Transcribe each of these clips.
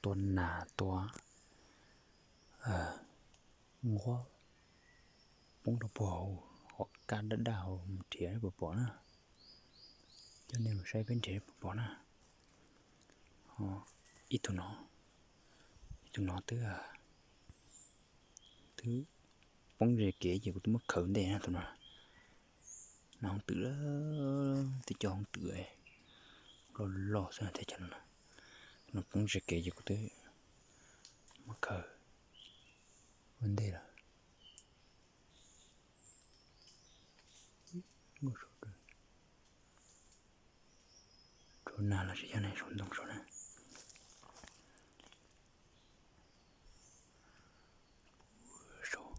Tua nas tua nquab poob rau puag hauv, hom kaj daj daj hauv, mus nrhiav puas pom na. Coj nej mus saib peb nrhiav puas pom na. Ib tug no, ib tug no twb, twb poob ze kev ces kuv twb muab khaws ntej na tus no. Nas hoob twm, twb cov hoob twm loj loj xwb thiab cov no. Tus no poob ze kev ces kuv twb muab khaws ua ntej lawm. Tshuav nas los tsis yog ne, saum ntoo saud na. Saud,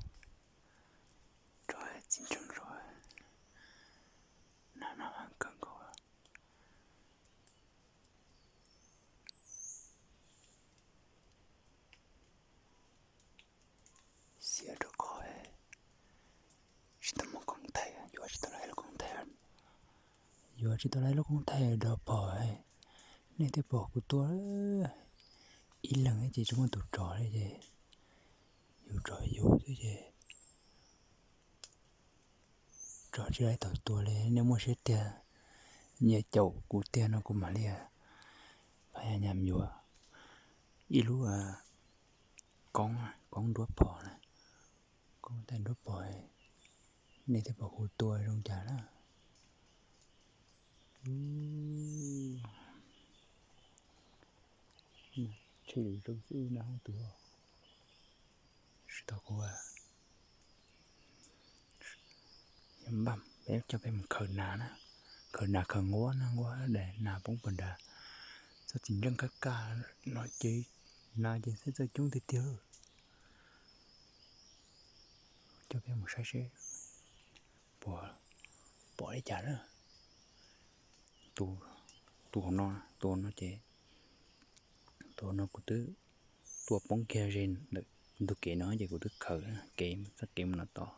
tsis ntseeg saud, nas no kawg nkaus. Xiam rau koj, tsis tau muaj khoom thaij, yuav tsis tau lawv lub koob thaij, yuav tsis tau lawv lub koob thaij rau pom, nej thiaj pom kuv tua. Ib leeg ces tsis muaj tus tso li ces yus tso yus xwb ces tso tsis tau tua li. Nej muaj siab tiag, nyiam caum kuv tiag no kuv mam li phaj nyam yuav ib lub koob, koob nruab phom na, koob thaij nruab phom, nej thiaj pom kuv tua zoo cas na. Tshe lwm zoo xwb na hoob twm, tsis tau kuv, yog npaj peb coj peb mus khaws nas na, khaws nas khaws nquab na, nquab daim nas poob puag nrad. Txoj txiv ntseej kaj kaj no ces nas ces txawj coob tiag tiag. Coj peb mus saib seb puas pom li cas na. Tus, tus hauv no, tus hauv no ces, tus hauv no kuv twb tua poob kiag ze ntawm ntug kev no ces kuv twb khaws kev, txoj kev mus no tod.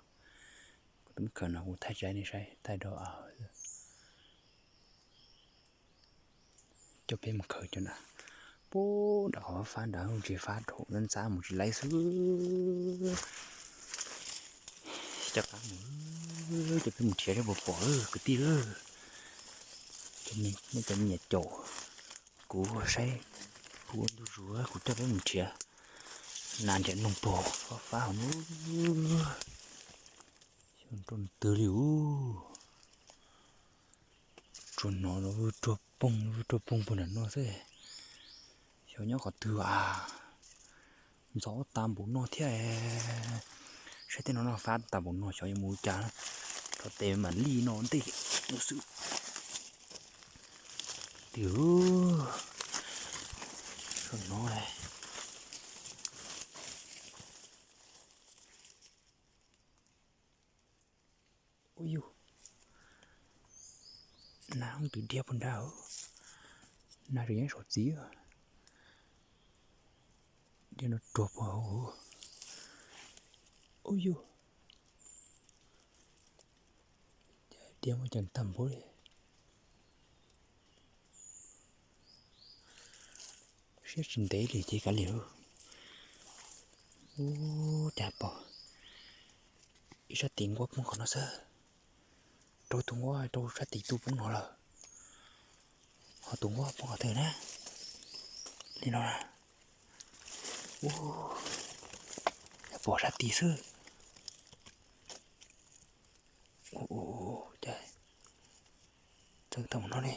Kuv twb khaws no kuv thaij tsaib nej saib, thaij rau av xwb. Coj peb mus khaws cov nram, puag nram qhov fab nrad, ntsia fab rau ntxab mus tsis laib xwb. Coj qab mus, coj peb mus nrhiav seb puas pom kwv tij. Nej cov nyiam caum kuv saib kuv ua ntu zus, kuv coj peb mus nrhiav nas nrhiav noog puag fab fab hauv no. Xyov rau twg li ub. Tsuas hnov los vwj ruag poog vwj ruag poog puag nram no xwb. Xyov nyob qhov twg a. Ntxov tas npaum no thiab. Saib tej no no fab tas npaum no xyov yuav mus ua cas. Rau tes mam li no ntej no xwb. Twb, no. Ua yug, nas hoob twm dhia puag nrad, nas tseem nyob saum txiv, dhia no ruag puag hauv. Ua yug, dhia muaj ceem tag npaum li. Siab tsis ntev li ces kav liam. Ub, cas pom ib sab tis nquab poob qhov no xwb. Rau tus nquab rau sab tis tu poob no lawm. Ho tus nquab poob qhov twg na? Li no na. Ub, pom sab tis xwb. Ub, cas txawj tau no li.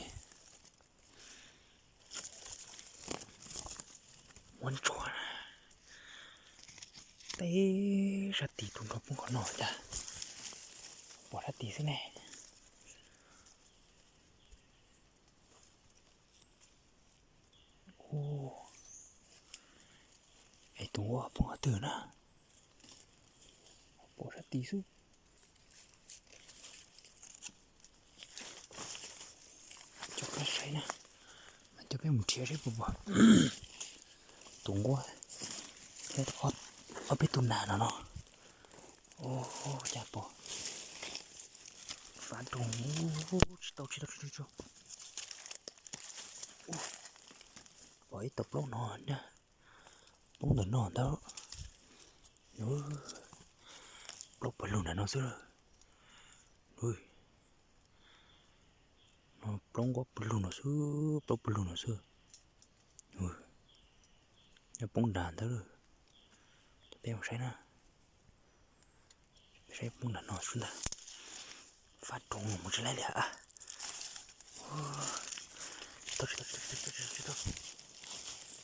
Muab ntsuag na. Teb sab tis tus nquab poob qhov no cas pom sab tis xwb ne. Ub, es tus nquab poob qhov twg na? Pom sab tis xwb. Coj peb saib na, coj peb mus nrhiav saib puas pom tus nquab thiab ob peb tug nas no no. Ub, cas pom fab rau, tsis tau tsis tau tsis tau. Pom ib tug plaub no na, poob ntawm no ntag. Plaub pawg lug ntawm no xwb. No plaub nqub pawg lug no xwb, plaub pawg lug no xwb. Nyob poob nrad ntawd. Peb mus saib na, saib poob nrad no xwb ntag. Fab rau mus tsis laib li a.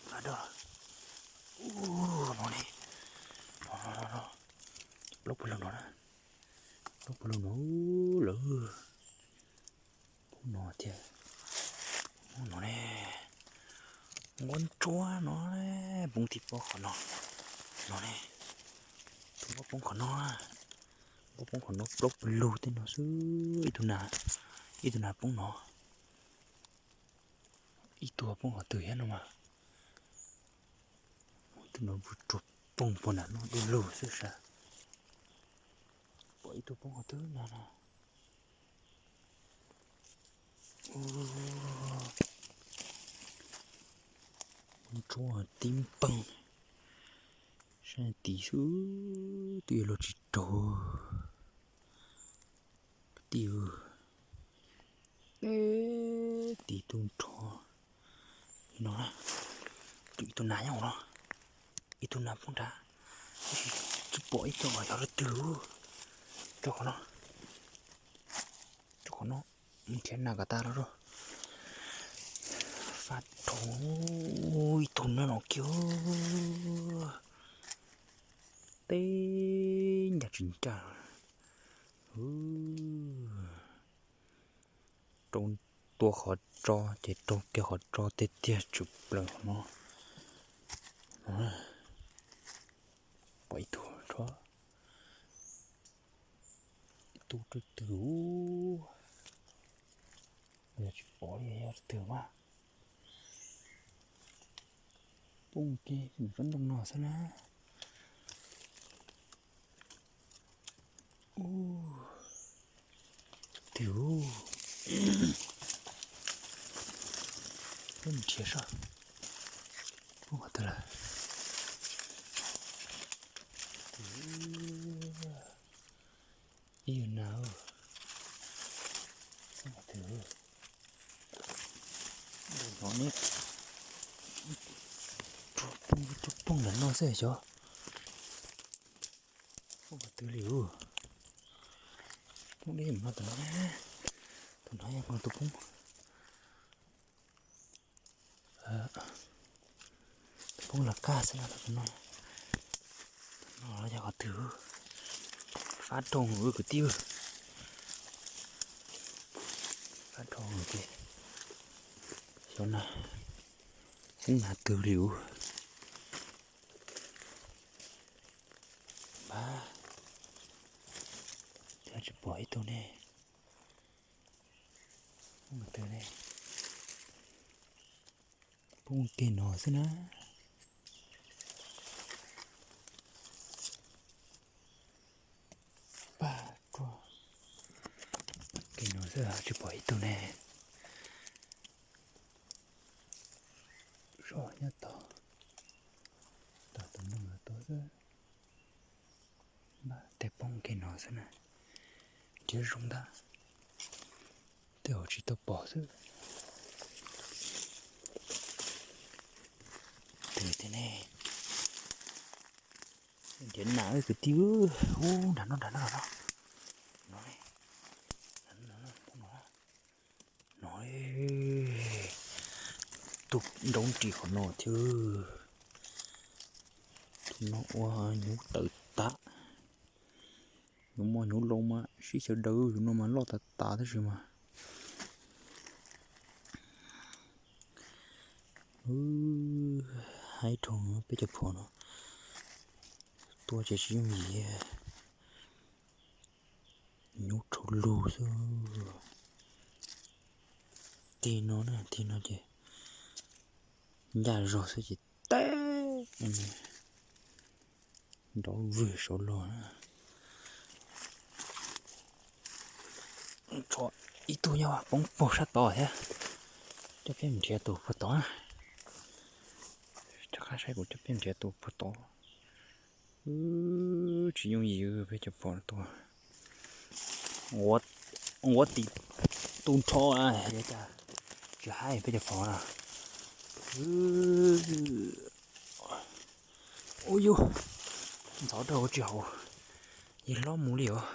Fab rau. No ne, no no no, plaub pawg lug no na, plaub pawg lug no lawm. Poob no thiab. Poob no ne, nquab ntsuab no, poob tim pob qhov no, no ne, nquab poob qhov no, nquab poob qhov no plaub pawg lug tej no xwb. Ib tug nas, ib tug nas poob no, ib tug poob qhov twg thiab no mas. Tus no tsuas poob puag nram no du lug xwb sav. Pom ib tug poob qhov twg no na. Ntsuab tib npeeg, sab tid xwb twb yuav luag tsis raug. Kwv tij, tid tub nrho no, ib tug nas nyob hauv no, ib tug nas poob nrad, tab sis tsis pom ib tug yog leej twg. Rau qhov no, rau qhov no, nrhiav nas kom tas los rau. Fab rau ib tug no no kiag, teb ncaj tsis ncaj. Rau tua qhov tso ces raug kiag qhov tso tiag tiag tshwm plaws qhov no. Pom ib tug tso, tus twg twg, yog tsis pom li yog twg mas. Poob kiag nram tsob ntoo no xwb na. Twg, peb mus nrhiav saib. Poob qhov twg lawm? Ib yam na, poob qhov twg? No ne, tsuas poob, tsuas poob ntawm no xwb xyov. Poob qhov twg li ub? Poob deb no, tus no, tus no yog tus poob, tus poob los kaj xwb no, tus no, tus no yog qhov twg? Fab rau kwv tij, fab rau ces xyov na, poob nas twg li ub. Npab, thiab tsis pom ib tug ne. Poob qhov twg ne? Poob kiag no xwb na. Pab, poob kiag no xwb, tsis pom ib tug ne. Zoj nyob tod, tod tus ntoo no tod xwb. Npab, tej poob kiag no xwb na. Nrhiav zoo ntag, tej zaum tsis tau pom xwb. Twg tiag ne? Nrhiav nas kwv tij, ub, nram no, nram no, nram no. No, no, tus nraub nris qhov no thiab. Tus no ua hnyuv tawm tas. Hnyuv mos hnyuv laus mas sib xyaw daws, tus no mas loj tas tas tab sis mas haib dhau peb cov phom no. Tua ces tsis yooj yim, hnyuv tshau lug xwb. Tig no na, tig no ces ncaj zog xwb ces teb nrov vwg saud los na. Tshuav ib tug nyob poob puag sab tod thiab. Coj peb mus nrhiav tus puag tod na. Saib kuv coj peb nrhiav tus puag tod. Tsis yooj yim peb cov pom tuaj. Ua tim tu nrho li cas tsis haib peb cov pom na. Ua yus ntxhov rau tsis haum, yus hlob mus li os.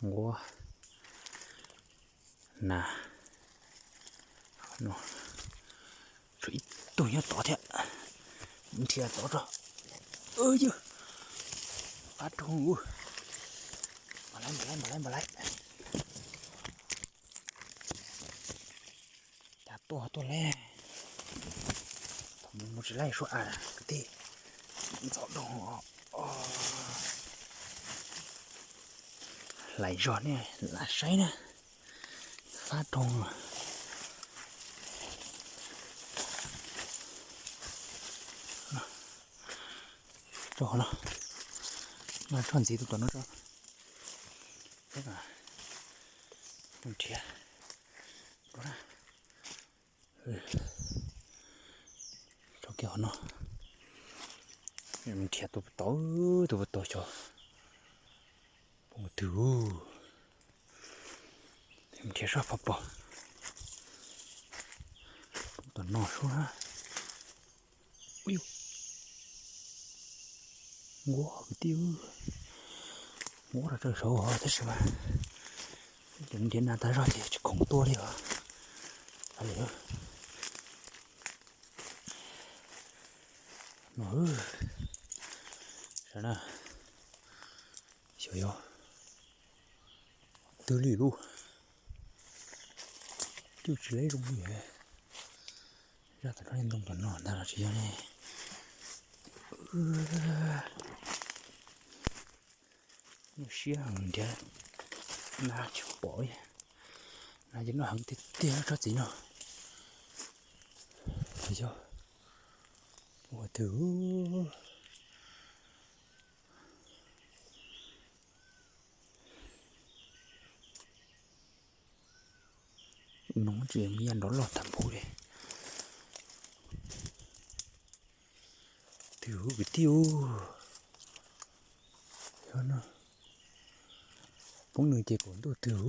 Ua na, tshuav ib tug nyob tod thiab, nrhiav tod tso. Yog fab roog, npam laiv npam laiv npam laiv npam laiv. Cas tuaj tuaj lawm. Thaum mus mus tsis laij suab a kwv tij. Ntxhov doog. Hlais zog nej lam saib na. Fab roog. Rau qhov no, no tso ntxiv tus tom no tso. Nrhiav rau kiag qhov no, nrhiav tus puag tod, tus puag tod xyov poob twg. Nrhiav soj pov pom, poob tom no sub na. Nquab kwv tij, nquab rau saud tab sis mas nrhiav na tag zog ces tsis khoom tua li os. No, saib na, xyov yog twg li lauj, twb tsis leb zoo li. Zaj tom no ntoo tom no ntag los tsis yog ne. Nyuaj siab heev nrhiav na tsis pom li. Na ces noj heev tiag tiag tsob txiv no. Yog ua twg? Nov tsis muaj yaj nrov loj tag npaum li. Twg kwv tij, poob nws ces kaum ntuj twg.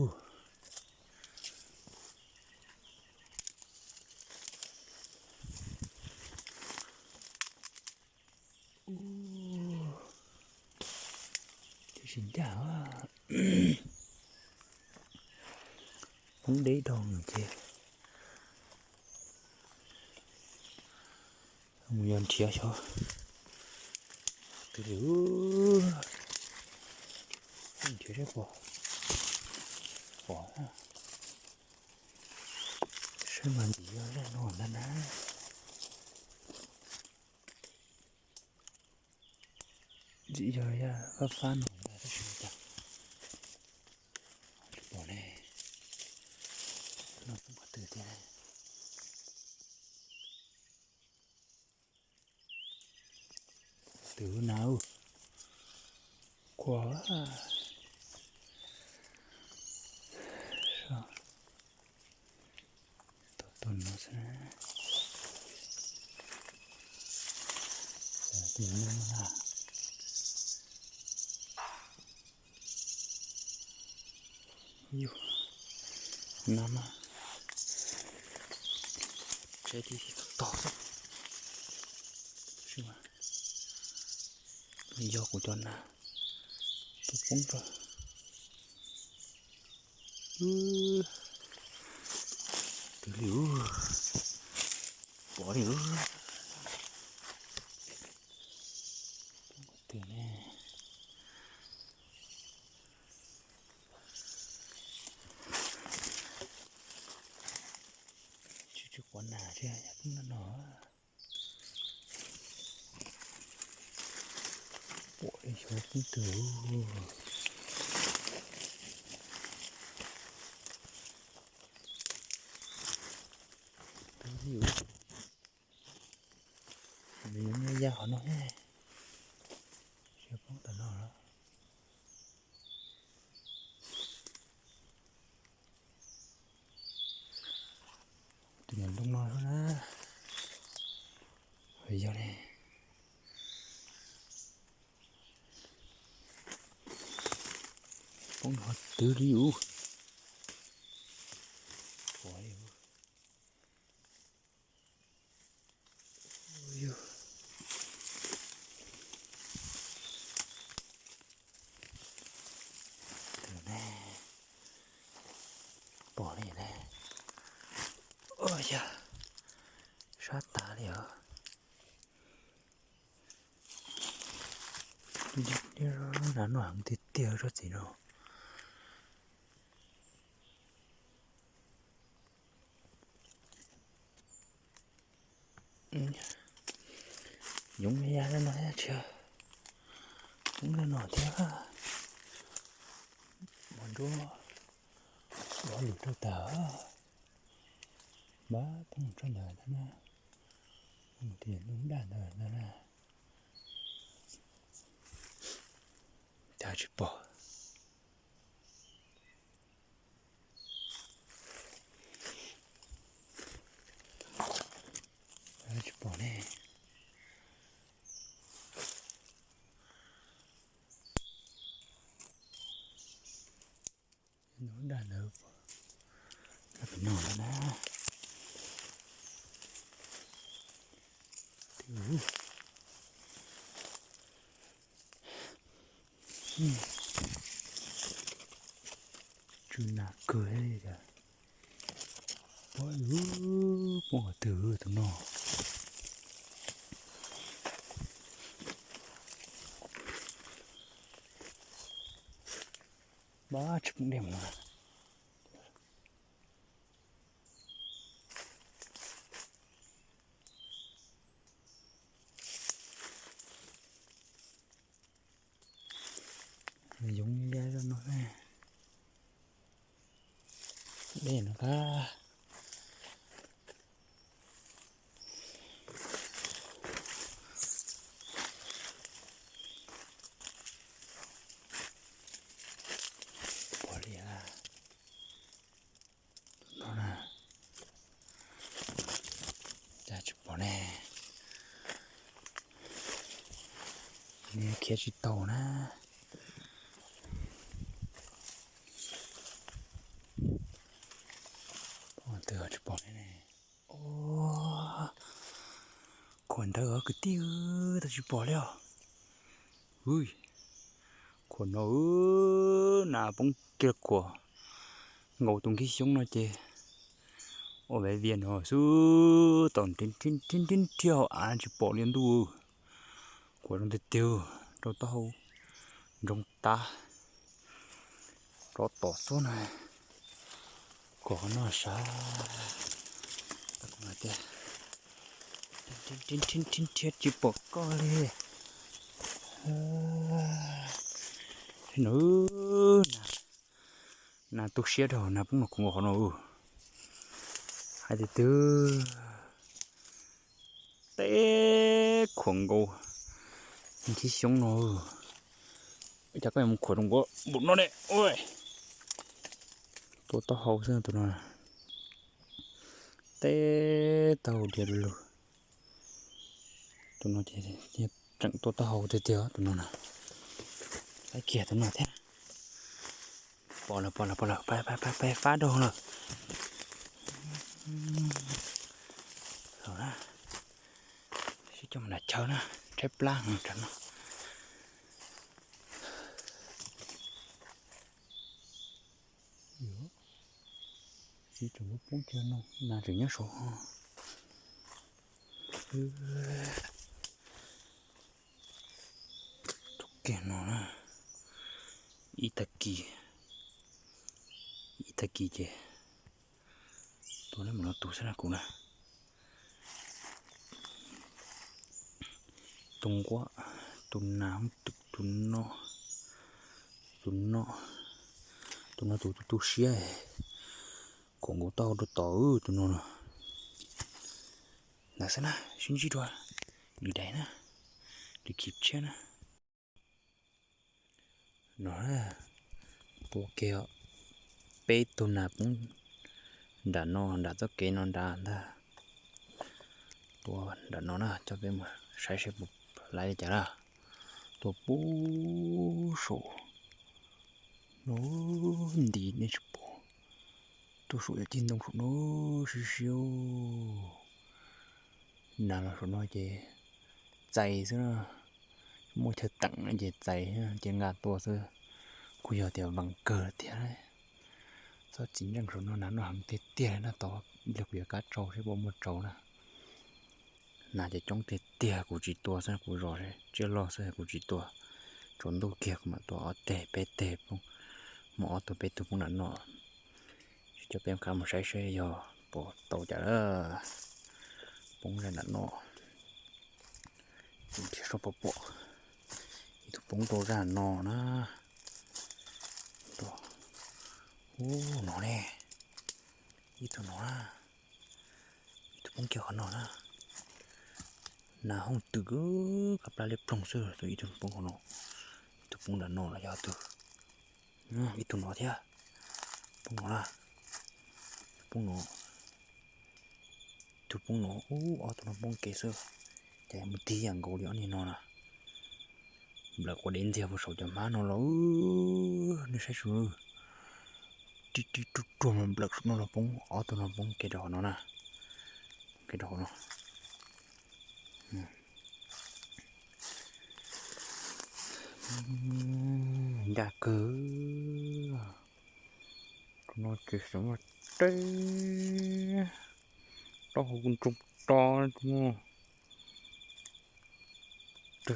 Tib si ncaj, poob deb dhau ces mus yog nrhiav xyov twg li. Nrhiav saib pom, pom, saib mas ntxim yog zaj no ntag na. Ntxim yog yaj fab fab no ntag tab sis cas tsis pom ne. No poob qhov twg tiag ne? Twg na, kua, tus no xwb. Tus no na. Yus, no mas tsheb tib tog xwb. Yog kuv cov na, tus poob rau. Twg li, pom li. Twg ne? Tsis tsis pom nas thiab, yog poob no no. Pom li xyov poob twg. Twg li, nws yuav nyiaj yaj qhov no thiab. Xyov poob tom no los. Niam lub no na, yog ne, poob ho twv li ub. Pom li ne. Ua yog sab tas li os. Nag noj heev tiag tiag tsob txiv no. Yoov ya zoj no thiab tsis, yoov zoj no thiab. Mas nruab, nruab lwm rau tag. Npab poob tsob ntawd ntag na, poob tias lub daj ntawd ntag na. Cas tsis pom. Tsis pom ne. Nub daj ntawd, pem no na. Tsw nas kawg li tias, poob qhov twg tus no. Npab tsis poob dej mus. Yoov ya zoj no, dej no qab. Pom li no na, cas tsis pom ne. Nws khiav tsis tau na. Pom twg tsis pom ne. Khuam ntawd kwv tij, tau tsis pom li os. Khuam no, nas poob kiag khuam nkaus tus nkhib xyoob no ces ua viv vias no xwb tau nrhiav nrhiav hauv av tsis pom li ntuj. Khuam zoo tiag tiag, rau taub hau ntsoog tas, rov tom xub na. Khuam qhov no sav, tias nrhiav tsis pom koj li. Nws, nas tu siab rau nas poob no khuam nkaus qhov no. Hais tias twb teb khuam nkaus nkhib xyoob no. Cas koj yuav mus khuam zoo nkaus npaum no ne. Tua taub hau xwb tus no. Teb taub hau dhia du lug. Tus no ces tseem tua taub hau tiag tiag tus no na. Laib kiag tus no thiab. Pom lawm, pom lawm, pom lawm, pais, pais, pais, pais fab rau lawm. Sib coj mus nram chaw na, tshaib plab heev no. Tsis tseem lub poob kiag no, nas tseem nyob saud. Tus kiag no na, ib tag kis, ib tag kis ces tua neb mus no tus xab na kuv na. Tus nquab, tus nas, tus no, tus no, tus no tus tu tu siab, khuam nkaus taub hau rau tom tus no no. Ntawd xwb na, sib ntsib dua lwm daim na, lwm khib tshiab na. No, tua kiag peb tug nas poob Nram no, nram txoj kev no nrad ntag. Tuaj nram no na, coj peb mus saib seb puas laiv li cas na. Tuaj puag saum no nti nej tsis pom. Tuaj saum cov ceg ntoo saum no siab siab. Nas los saum no ces txais xwb na. Muaj chaw teem ces txais ces nqa tua xwb. Kuj yog tias vas kawg thiab. Txhob txiv ntseej saum no, nas noj heev tiag tiag na. Tos ib pliag kuv yuav kab tsau seb puas muaj tsau na. Nas ces coob tiag tiag, kuv tsis tua xwb, kuv zov tsiaj loj xwb kuv tsis tua. Tsaus ntuj kiag kuv mam tua ob teg peb teg poob, muab ob tug peb tug poob nram no. Coj peb qab mus saib seb yog puas tau cas lawm. Poob zaj nram no. Tus dhia soj pom pom ib tug poob rau zaj no na. Ub, no ne, ib tug no na, ib tug poob kiag qhov no na. Nas hooj twm kab plab liab ploog xwb, tus ib tug poob qhov no, ib tug poob nram no los yog tus, ib tug no thiab, poob no na, poob no, tus poob no, ub, ob tug no poob kev xwb, ces mus tig yam nkaus li ob niag no na. Nplawm quav dev ntxiag puag saum cov hmab no los, nej saib seb, ri ri ruag ruag mas nplawm saum no los poob, ob tug no poob kev rau qhov no na, kev rau qhov no. Ncaj kawg. Tus no ces xyov muaj teb, taub hau kuj ntsoog to,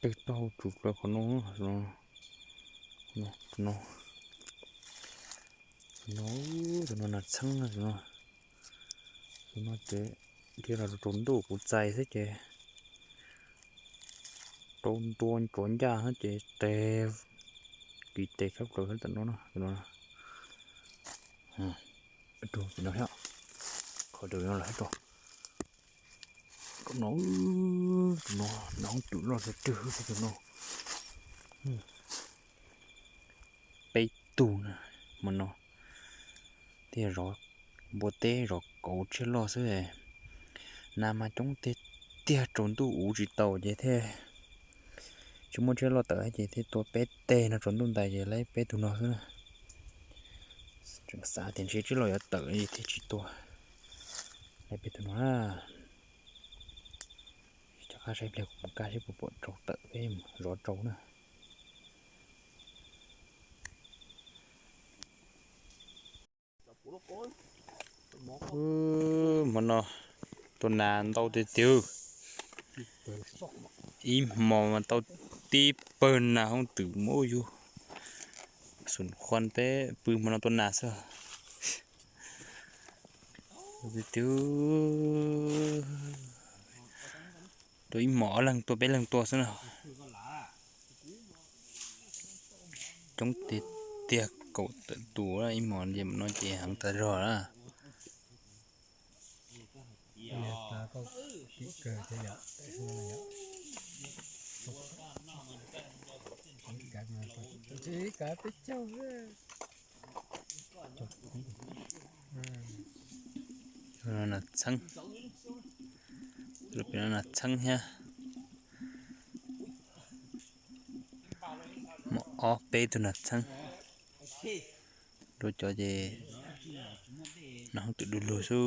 teg taub hau tsuv plaws qhov no, no, no, tus no nas txheeb, tus no ces dhia los rau ntuj kuv txais xwb ces rau ntua ntsuav ncaj xwb ces tes, kis tes sab plaws sab tom no, tus no, tus no thiab, qhov tus no los sab rau no, tus no nas hooj twm loj tiag tiag tus no. Peb tug na, hmo no thiaj zov npua teb zov kauv tsiaj loj xwb. Nas mas coob tiag tiag, tsaus ntuj uv tsis tau ces thiaj tsis muaj tsiaj loj tawm ces thiaj tua peb teg no, tsaus ntuj ntais ces laib peb tug no xwb na. Tseem xav tias ntshe tsiaj loj yuav tawm thiaj tsis tua, laib peb tug no na. Coj qab saib pliag kuv mus kaj seb puas pom tsau tawm peb mus zov tsau na. Hmo no tua nas ntau tiag tiag, ib hmos mas tau tib pawg nas hooj twm muab yug. Xum Khuam peb pw hmo no tua nas xwb. Tiag tiag, tua ib hmos ob leeg tua peb leeg tua xwb na. Coob tiag tiag, kaum tawm tus, ib hmos ces no ces heev tas zog na. Nas txheeb, nas txheeb thiab. Muaj ob peb tug nas txheeb. Rau cov ces nas hooj twm du lug xwb.